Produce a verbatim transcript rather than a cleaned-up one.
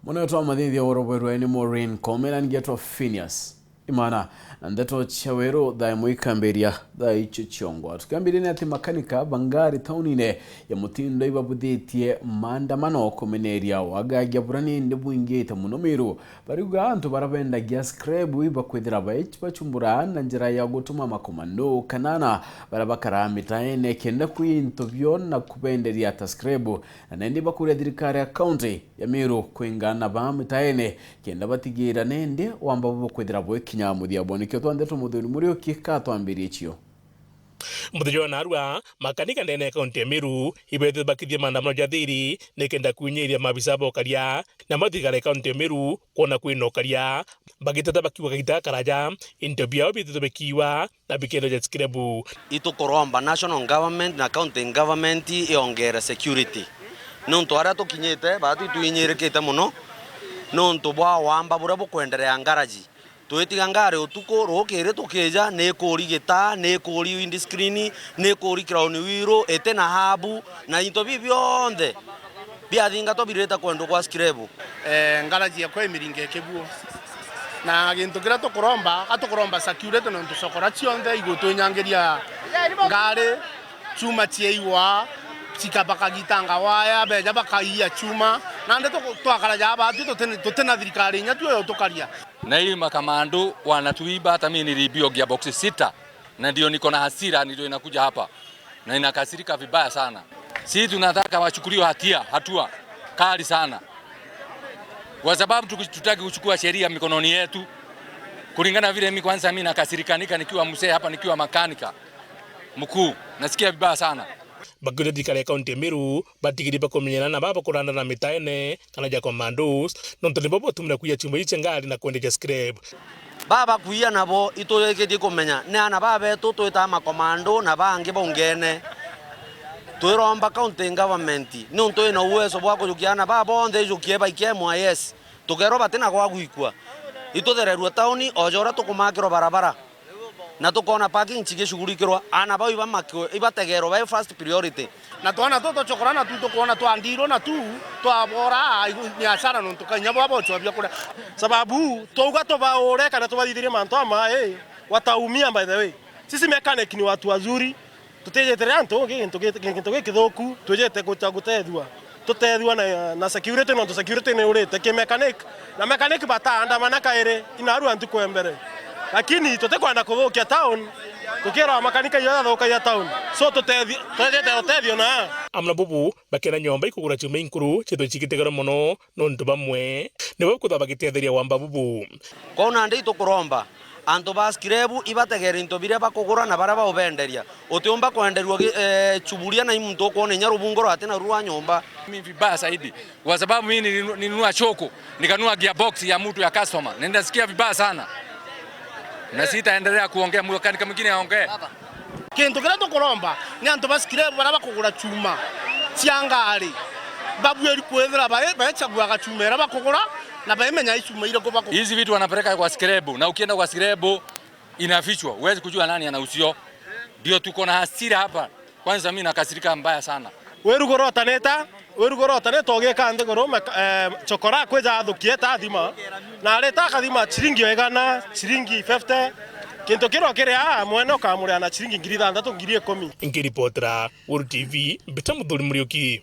Mono twamathithia oro bwerwe ni Maureen Komera, ngetwa Phineas Imana, na ndeto cia weru thaa imwe ikambiria thaa icio ciongwa. Tukiambiria ni ati makanika ba ngari taunine ya Mutindo ibabuthitie maandamano kumeneria wagagia bura nindi bwingite mono Miru. Bariuga antu bara bendagia scrap ibakwithira bai-, bachumbura na njira ya gutuma makomando kanana bara bakaraa mitaene kenda kwi into bio na kubenderia ta scrap, na nindi bakuria thirikari ya kaunti ya Miru kwingana baa mitaene kenda batigira nindi wamba bukwithira bwikinya muthia bwa. Nikio twa ndeto Muthuri Muriuki katwambirie cio. Muthenya jwa narua, makanika ndene ya kaunti ya Miru ibethire bakithie maandamano ja thiri nikenda kwinyiria maabisa ba ukaria na mathigara ya kaunti ya Miru kwona kwina ukaria, bagiteta bakiuga gita karaja into biao bithitwe bikiwa na bikenda ja scrap. Itukuromba national government na county government iongere security, niuntu aria tukinyite baatwi twinyirikite mono niuntu bwa wamba buria bukwenderea ngaraji. Twitiga ngari utuku, rukiri tukija, ni ikuri gitaa, ni ikuri windscreen, ni ikuri crown wheel, iti na habu, na into biu bionthe biathingatwa birita kwendwa kwa scrap. Eh, ngaraji yakwa imiringa ikibuo. Na gintu kiria tukuromba, atukuromba security nontu cokora cionthe igutwinyangiria ngari, chuma ciaigwa, cika-, bakagitanga waya, beja bakaiya chuma. Nandi tuku-, twakaraja aba, twi tutina, tutina thirikari inya tu yo tukaria. Na hii makamando wanatuiba, hata mimi niliibiwa gearbox sita, na ndio niko na hasira, ndio inakuja hapa na inakasirika vibaya sana. Sisi tunataka wachukuliwe hatia, hatua kali sana, kwa sababu tuki-, tutaki kuchukua sheria mikononi yetu. Kulingana vile mimi, kwanza mimi nakasirikanika nikiwa mzee hapa, nikiwa makanika mkuu, nasikia vibaya sana. Bakiuria thirikari ya kaunti ya Meru batigiri bakumenyana na baba kuranda na mitaene kana ja commandos, nontu nibo botumira kuiya chuma ici cia ngari na kwenderia scrap. Baba kuiya nabo iturikitie kumenya ni ana babetu twitaga makomando na bangi baungene. Twiromba county government niuntu ina uwezo bwa kujukia ana baba bonthe ijukie baikie M Y S. Tukerwa batina gwa gwikua. Ituthererue tauni o ja uria tukumakirwa barabara. Na tukoona parking cigicugurikirwa, ana bau ibamakwe-, ibategerwe bai first priority. Na twana tutu tucokora na tu tukwona twa ndirwo na tu twabora, igu-, ni hasara nontu ka inya bwa bochwa bia kuria. Sababu twauga tubaure kana tubathithirie mantu ama, eh, wataumia by the way. Sisi mechanic ni watu wazuri. Tutijetere antu gi-, gintu gi-, gintu gikithuku, twijite gucha gutethua. Tutethua na, na security, nontu security ni urite ki mechanic. Na mechanic bataandamana kairi, inaarua ntuku ya mbere. Lakini tutikwenda kuthukia town, tukira makanika iyo yathukagia town. So tutethi-, twejete utethio na. Amwe na bubu bakena nyomba ikugura chuma inkuru, chithwe chikitegera mono, nontu bamwe nibo bakwithwa bagitetheria wamba bubu. Kwou nandi itukuromba, antu ba scrap ibategere into biria bakugura na baria baubenderia. Utiumba kwenderua gi-, eh, chuburia na i muntu ukwona inya rubungo rwati na rurwa nyomba. Mimi vibaya zaidi, kwa sababu mimi nilinu-, nilinunua choko, nikanunua gearbox ya mtu ya customer. Na ninasikia vibaya sana. Na sitaendelea kuongea, mkanika mwingine aongee. Kintu kiria tukuromba ni antu ba scrap baria bakugura chuma cia ngari, babuiri kwithira bai-, baichaguaga chuma iria bakugura na baimenya i chuma iriku bakugura. Hizi vitu wanapeleka kwa scrap, na ukienda kwa scrap inafichwa, huwezi kujua nani anauzio. Ndio tuko na hasira hapa. Kwanza mimi nakasirika mbaya sana. Wirugura utanita, wirugura utanita ugika nthiguru, meka-, eh, chokora kwija athukie ta athima. Na arita akathima chiringi o igana, chiringi fifty. Kintu kirwa kiri aa, mwene ukamuria na chiringi ngiri ithanthatu, ngiri ikumi. Nkiripotera Weru T V, mbita Muthuri Muriuki.